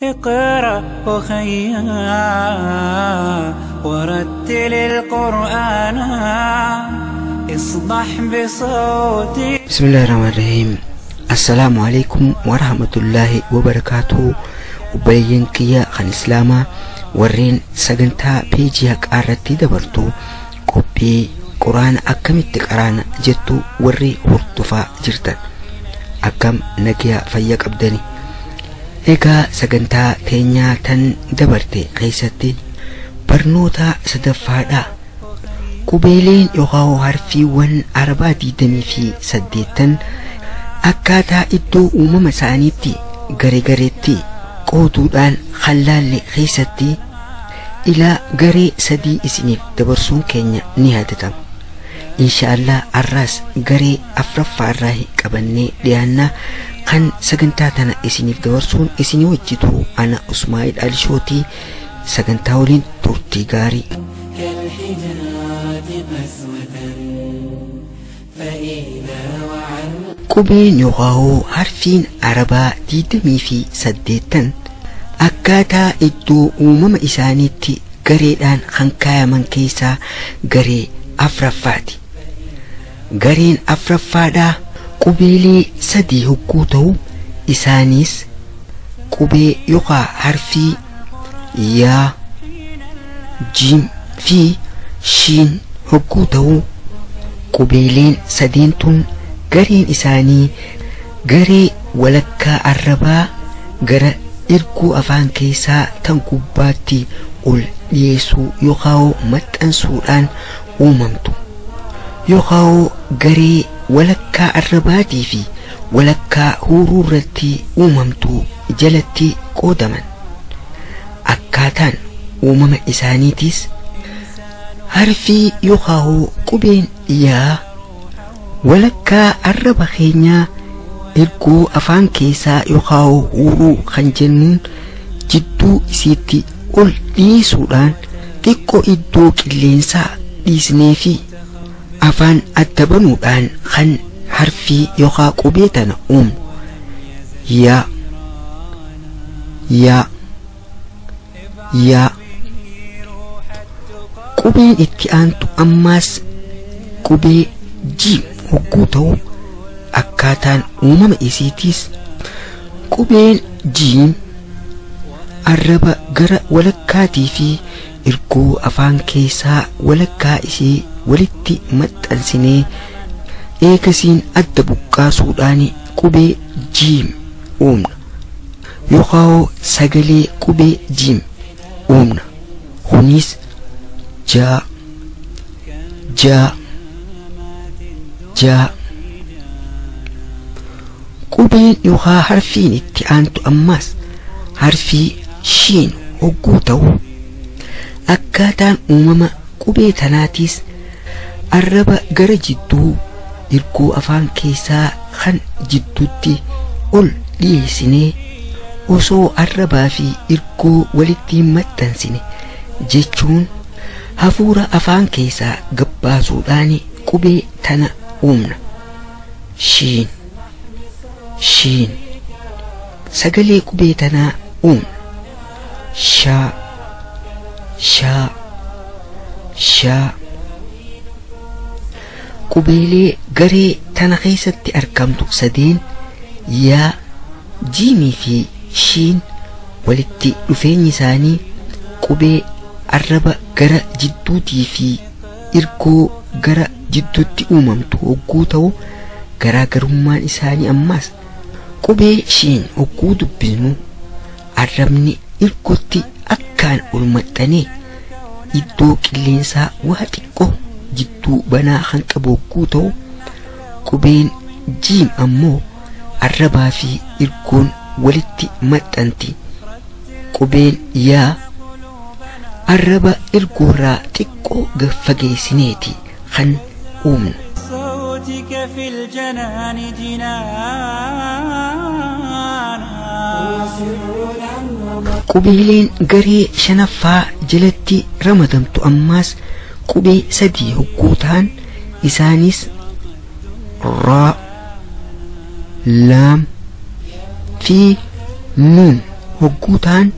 اقرأ أخيا ورتل القرآن اصدح بصوتي. بسم الله الرحمن الرحيم. السلام عليكم ورحمة الله وبركاته. Obboleeyyan kiyya kan Islaamaa warreen sagantaa peejii haqaa irratti dabartu qophii quraana akkamitti qaraana jettu warri hordofaa jirtan akkam nagiyaa fayya qabdani. Egaa sagantaa teenyaa tan dabarte keessatti barnoota sadaffaadha. Qubeeleen yookaan harfiiwwan arbaa 28 akkaataa iddoo uumama isaaniitti garee gareetti qooduudhaan hallaalle keessatti ilaa garee sadii isiniif dabarsuun keenya ni yaadatama. Inshaallah arraas garee afraffaa irraa qabannee dhiyaannaa kan sagantaa tana isiniif dabarsuun isinii wajjitu ana Usmaa'il Alishootii sagantaa waliin turtii gaarii. Qubeen yookaan harfiin arabaa 28 akkaataa iddoo uumama isaaniitti gareedhaan kan kaayaman keessaa garee afraffaati. Gareen afraffaadhaa qubeelee sadii hogguu ta'u isaanis qubee yookaan harfii yaa, jiim fi shiin hogguu ta'u qubeeleen sadeen tun gareen isaanii garee walakkaa arrabaa gara erguu afaan keessaa tan gubbaatti ol dhiyeessuu yookaan maxxansuudhaan uumamtu yookaan garee walakkaa arrabaatii fi walakkaa huuruu irratti uumamtu jalatti qoodaman. Akkaataan uumama isaaniitis harfii yookaan qubeen yaa walakkaa arraba keenyaa erguu afaan keessaa yookaan huuruu kan jennuun jidduu isiitti ol dhiyeessuudhaan xiqqoo iddoo qilleensaa dhiisnee fi afaan adda banuudhaan kan harfii yookaan qubee tana uumnu. Yaa, yaa, yaa. Qubeen itti aantu ammaas qubee jiim hogguu ta'u akkaataan uumama isiitiis qubeen jiim arraba gara walakkaatii fi ergoo afaan keessaa walakkaa isii walitti maxxansinee eegasiin adda buqqaasuudhaan qubee jiim uumna yookaan sagalee qubee jiim uumna. Kunis jaa, jaa, jaa. Qubeen yookaan harfiin itti aantu ammaas harfii shiin hogguu ta'u akkaataan uumama qubee tanaatiis arraba gara jidduu ergoo afaan keessaa kan jidduutti ol dhiyeessinee osoo arrabaa fi ergoo walitti maxxansine jechuun hafuura afaan keessaa gabbaasuudhaan qubee tana uumna. Shiin, shiin. Sagalee qubee tanaa uumna. Shaa, shaa, shaa. Qubeelee garee tana keessatti argamtu sadeen yaa, jiimii fi shiin walitti dhufeenyi isaanii qubee arraba gara jidduutii fi ergoo gara jidduutti uumamtu hogguu ta'u garaagarummaan isaanii ammaas qubee shiin hogguu dubbisnu arrabni ergootti akkaan ol maxxanee iddoo qilleensaa waa xiqqoo jidduu banaa kan qabu hogguu ta'u qubeen jiim ammoo arrabaa fi ergoon walitti maxxanti. Qubeen yaa arraba ergoorraa xiqqoo fageessineeti kan uumnu. صوتك في الجنان جنان. Qubeeleen garee shanaffaa jalatti ramadamtu ammaas qubee sadii hogguu ta'an isaanis raa, laam fi nuun hogguu ta'an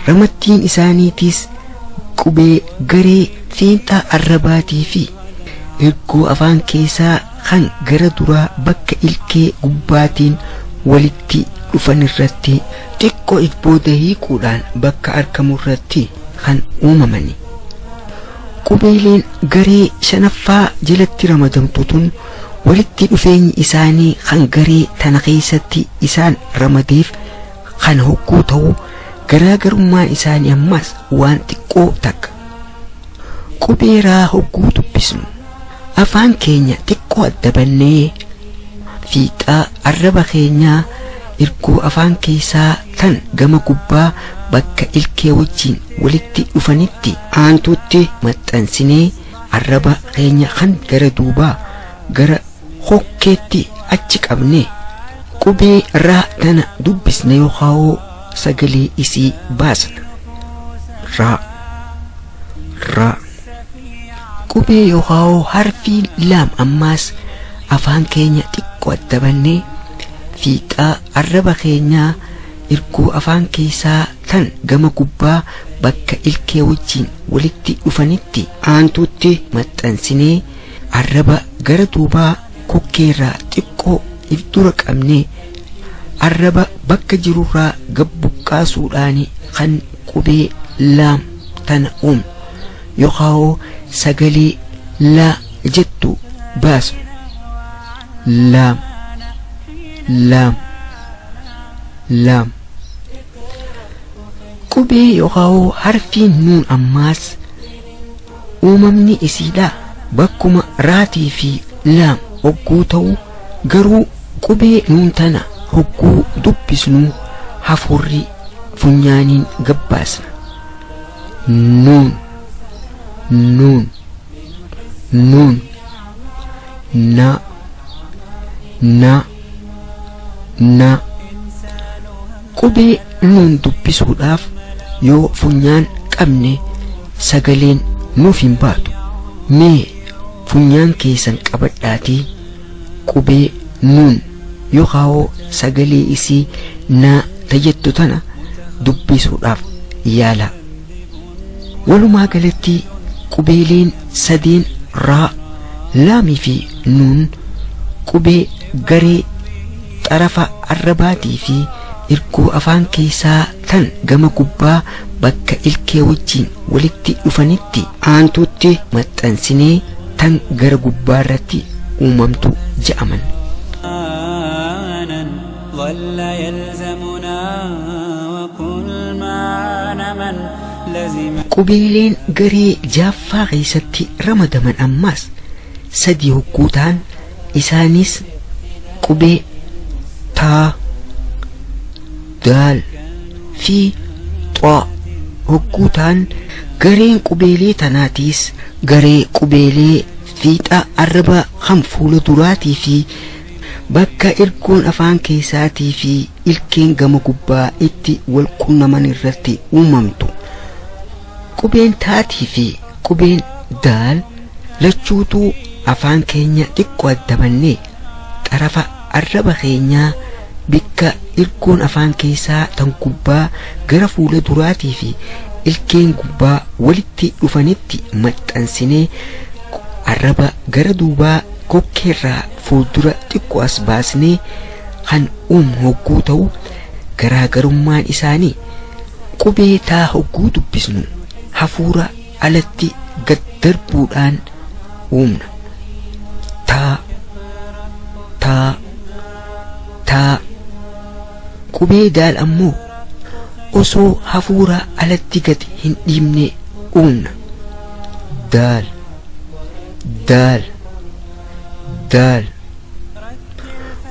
ramaddiin isaaniitiis qubee garee fiinxaa arrabaatii fi ergoo afaan keessaa kan gara duraa bakka ilkee gubbaatiin walitti dhufan irratti xiqqoo if booda hiikuudhaan bakka argamu irratti kan uumamani. Qubeeleen garee shanaffaa jalatti ramadamtu tun walitti dhufeenyi isaanii kan garee tana keessatti isaan ramadeef kan hogguu ta'u garaagarummaan isaanii ammas waan xiqqoo takka. Qubee raa hogguu dubbisnu afaan keenya xiqqoo adda bannee fiixaa arraba keenyaa ergoo afaan keessaa tan gama gubbaa bakka ilkee wajjiin walitti dhufanitti aantutti maxxansinee arraba keenya kan gara duubaa gara hokkeetti achi qabne qubee raa tana dubbisne yookaan sagalee isii baasna. Raa raa. Qubee yookaan harfii laam ammaas afaan keenya xiqqoo adda bannee fiixaa arraba keenyaa ergoo afaan keessaa tan gama gubbaa bakka ilkee wajjiin walitti dhufanitti aantutti maxxansinee arraba gara duubaa kokkeerraa xiqqoo if dura qabnee arraba bakka jirurraa gabbuqqaasuudhaan kan qubee laam tana uumnu yookaan sagalee laa jettu baasu. Laam laam laam. Qubee yookaan harfiin nuun ammaas uumamni isiidha bakkuma raatii fi laam hogguu ta'u garuu qubee nuun tana hogguu dubbisnu hafuurri funyaaniin gabbaasna. Nuun nuun nuun na na na. Qubee nuun dubbisuudhaaf yoo funyaan qabne sagaleen nuuf hin baatu. Mee funyaan keessan qabadhaatii qubee nuun yookaan sagalee isii na tajettu tana dubbisuudhaaf yaala. Walumaa galatti qubeeleen sadeen raa laamii fi nuun qubee garee xarafa arrabaatii fi ergoo afaan keessaa tan gama gubbaa bakka ilkee wajjiin walitti dhufanitti aantutti maxxansinee tan gara gubbaarratti uumamtu je'aman. ظل يلزمنا وقل معنا من لزم. Qubeeleen garee jaaffaa keessatti ramadaman ammaas sadii hogguu ta'an isaanis qubee taa daal fi xaa hogguu ta'an gareen qubeelee tanaatiis garee qubeelee fiixa arraba kan fuula duraatii fi bakka ergoon afaan keessaatii fi ilkeen gama gubbaa itti wal qunnaman irratti uumamtu. Qubeen taatii fi qubeen daal lachuutuu afaan keenya xiqqoo adda bannee xarafa arraba keenyaa bikka ergoon afaan keessaa tan gubbaa gara fuula duraatii fi ilkeen gubbaa walitti dhufanitti maxxansinee arraba gara duubaa kokkeerraa fuuldura xiqqoo as baasnee kan uumu hogguu ta'u garaagarummaan isaanii qubee taa hogguu dubbisnu hafuura alatti gad darbuudhaan uumna. Taa taa taa. Qubee daal ammoo osoo hafuura alatti gad hin dhiibne uumna. Daal daal daal.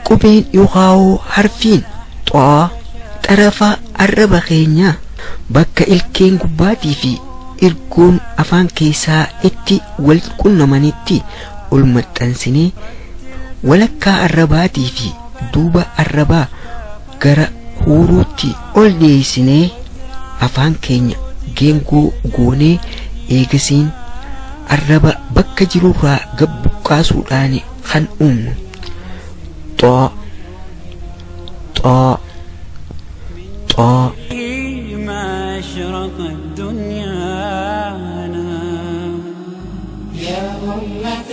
Qubeen yookaan harfiin xaa xarafa arraba keenyaa bakka ilkeen gubbaatii fi ergoon afaan keessaa itti wal qunnamanitti ol maxxansinee walakkaa arrabaatii fi duuba arrabaa gara huuruutti ol dhiyeessinee afaan keenya geengoo goonee eegasiin arraba bakka jirurraa gad buqqaasuudhaan kan uumnu. Xaa xaa Xaa. ما أشرقت دنيانا يا أمة.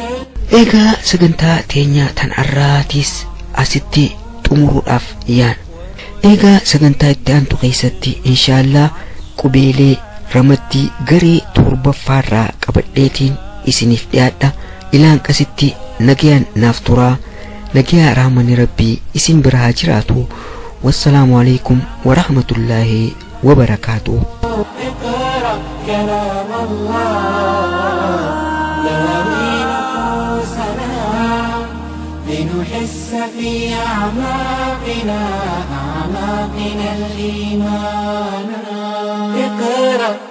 Egaa sagantaa teenya tan arraatiis asitti xumuruudhaaf yaana. Egaa sagantaa itti aantu keessatti inshaallah qubeelee ramaddii garee torbaffaarraa qabadheetiin isiniif dhiyaadha. Ilaan qasitti nagayaan naaf turaa. Nagayaa rahmanni rabbii isin bira haa jiraatu. Wassalaamu alaikum warahmatullaahi wabarakaatuh. اقرأ كلام الله داوي نفوسنا لنحس في أعماقنا أعماقنا الإيمان. اقرأ.